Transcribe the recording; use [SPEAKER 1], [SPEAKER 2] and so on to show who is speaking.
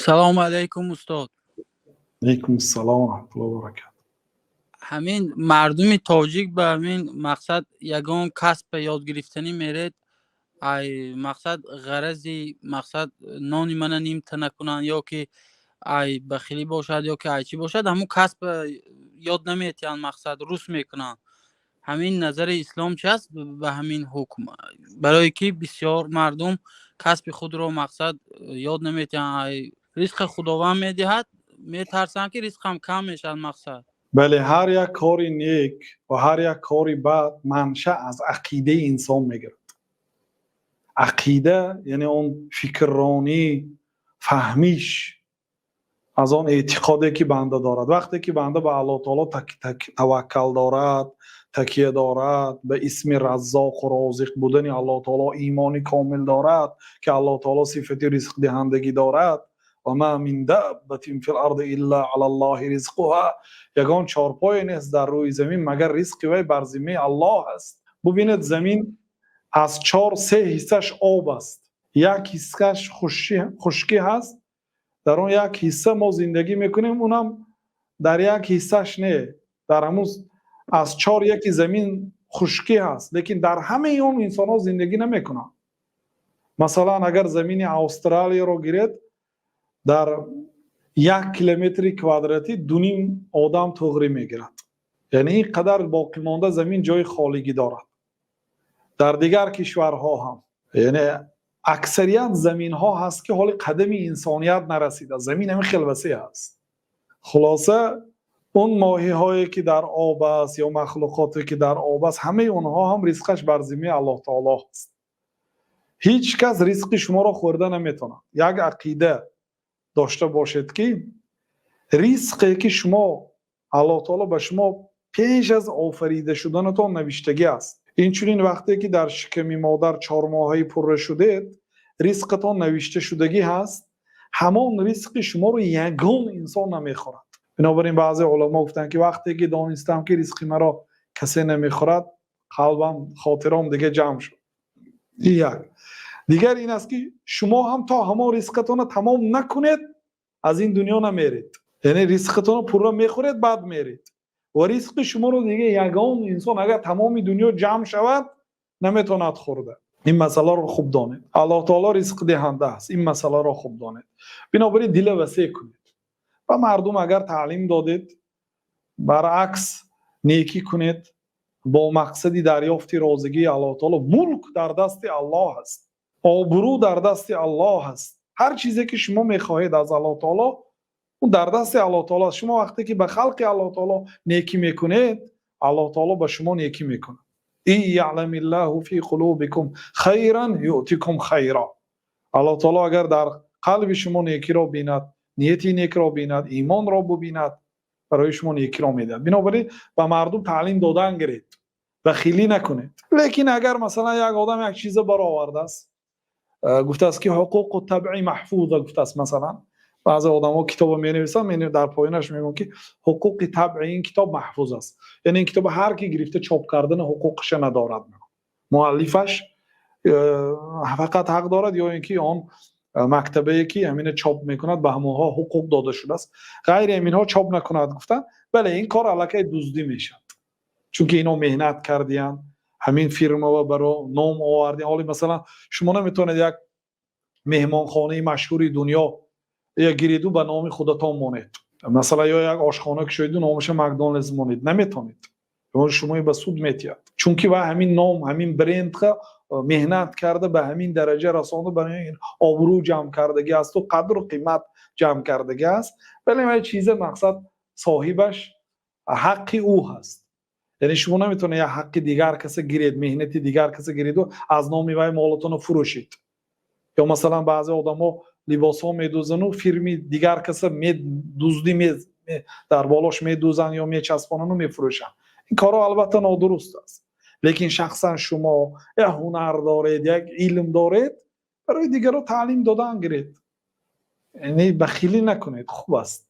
[SPEAKER 1] Салому алайкум, устод.
[SPEAKER 2] Алайкум ассалом ва раҳматуллоҳи ва баракатуҳ.
[SPEAKER 1] Ҳамин мардуми тоҷик ба ҳамин мақсад ягон касба ёд гирифтанӣ меред, ай мақсад ғарази мақсад нони мана нимта накунанд ё ки ай бахилӣ бошад, ё ки ай чӣ бошад, ҳамун касба ёд наметиҳанд, мақсад рус мекунанд. Ҳамин назари ислом чи аст ба ҳамин ҳукм? Барое ки бисёр мардум касби худро мақсад ёд наметиҳанд, ай ризқи Худованд медиҳад, метарсанд, ки ризқам кам мешавад, мақсад.
[SPEAKER 2] Бале, ҳар як кори нек ва ҳар як кори бад манша аз ақидаи инсон мегирад. Ақида, яъне он фикрронӣ, фаҳмиш, аз он эътиқоде, ки банда дорад. Вақте ки банда ба Аллоҳ таоло таваккал дорад, такя дорад, ба исми Раззоқу Розиқ будани Аллоҳ таоло имони комил дорад, ки Аллоҳ таоло сифати ризқдиҳандагӣ дорад. Ва ма мин даббатин фил арди илла алаллоҳи ризқуҳа, ягон чорпое нест дар рӯи замин, магар ризқи вай бар зиммаи Аллоҳ аст. Бубинед, замин аз чор се ҳиссаш об аст, як ҳиссаш хушкӣ ҳаст. Дар он як ҳисса мо зиндагӣ мекунем, унам дар як ҳиссаш не, дар ҳамун аз чор яки замин хушкӣ ҳаст, лекин дар ҳамаи он инсонҳо зиндагӣ намекунанд. Масалан, агар замини Австралияро гиред, дар 1 километри квадратӣ 2,5 одам туғрӣ мегирад, яъне ин қадар боқимонда замин ҷои холигӣ дорад. Дар дигар кишварҳо ҳам, яъне аксарият заминҳо ҳаст, ки ҳоли қадами инсоният нарасида, замин ҳамин хел васеъ аст. Хулоса, он моҳиҳое, ки дар об аст, ё махлуқоте, ки дар об аст, ҳамаи онҳо ҳам ризқаш бар зиммаи Аллоҳ таоло аст. Ҳеҷ кас ризқи шуморо хӯрда наметавонад. Як ақида дошта бошед, ки ризқе, ки шумо Аллоҳ таоло ба шумо пеш аз офарида шуданатон навиштагӣ аст, инчунин вақте ки дар шиками модар 4 моҳаи пурра шудед, ризқатон навишта шудагӣ ҳаст, ҳамон ризқи шуморо ягон инсон намехӯрад. Бинобар ин баъзе уламо гуфтанд, ки вақте ки донистам, ки ризқи маро касе намехӯрад, қалбам, хотиром дига ҷамъ шуд. Як дигар ин аст, ки шумо ҳам то ҳамон ризқатонро тамом накунед, аз ин дунё намеред, яъне ризқатонро пурра мехӯред, баъд меред. Ва ризқи шуморо дига ягон инсон, агар тамоми дунё ҷамъ шавад, наметавонад хӯрда. Ин масъаларо хуб донед. Аллоҳ таоло ризқдиҳанда аст, ин масъаларо хуб донед. Бинобар ин дила васеъ кунед ба мардум. Агар таълим додед, баръакс, некӣ кунед бо мақсади дарёфти розигии Аллоҳ таоло. Мулк дар дасти Аллоҳ аст, обрӯ дар дасти Аллоҳ аст, ҳар чизе, ки шумо мехоҳед аз Аллоҳ таоло, он дар дасти Аллоҳ таоло аст. Шумо вақте ки ба халқи Аллоҳ таоло некӣ мекунед, Аллоҳ таоло ба шумо некӣ мекунад. Ин яъламиллаҳу фи қулубикум хайран юътикум хайра. Аллоҳ таоло агар дар қалби шумо некиро бинад, нияти некро бинад, имонро бубинад, барои шумо некиро медиҳад. Бинобар ин ба мардум таълим додан гиред, бахилӣ накунед. Лекин агар, масалан, як одам як чиза баровардааст, гуфтааст, ки ҳуқуқу табъи маҳфуза гуфтааст, масалан, баъзе одамо китобо менависанд, дар поёнаш мегӯянд, ки ҳуқуқи табъи ин китоб маҳфуз аст, яъне ин китоба ҳар ки гирифта чоп кардана ҳуқуқаша надорад, муаллифаш фақат ҳақ дорад ё ин ки он мактабае, ки ҳамина чоп мекунад, ба ҳамонҳо ҳуқуқ дода шудааст, ғайри ҳаминҳо чоп накунад, гуфтанд. Бале, ин кор аллакай дуздӣ мешавад, чунки ино меҳнат кардиянд, ҳамин фирмава баро ном овардиянд. Ҳоли, масалан, шумо наметавонед як меҳмонхонаи машҳури дунё гириду ба номи худатон монед, масалан, ё як ошхона кушоиду номаша Макдоналдс монед. Наметавонед, шумо ба суд метиҳад, чунки ва ҳамин ном, ҳамин брендха меҳнат карда, ба ҳамин дараҷа расонда, ба обрӯ ҷамъ кардагӣ асту қадру қимат ҷамъ кардагӣ аст. Вале вай чиза, мақсад, соҳибаш ҳаққи ӯ ҳаст, яъне шумо наметавонед як ҳаққи дигар каса гиред, меҳнати дигар каса гиреду аз номи вай молатонро фурӯшед. Ё, масалан, баъзе одамо либосҳо медӯзану фирми дигар каса дуздӣ дар болош медӯзанд ё мечаспонану мефурӯшанд. Ин корҳо, албатта, нодуруст аст. Лекин шахсан шумо як ҳунар доред, як илм доред, барои дигарро таълим додан гиред, яъне бахилӣ накунед, хуб аст.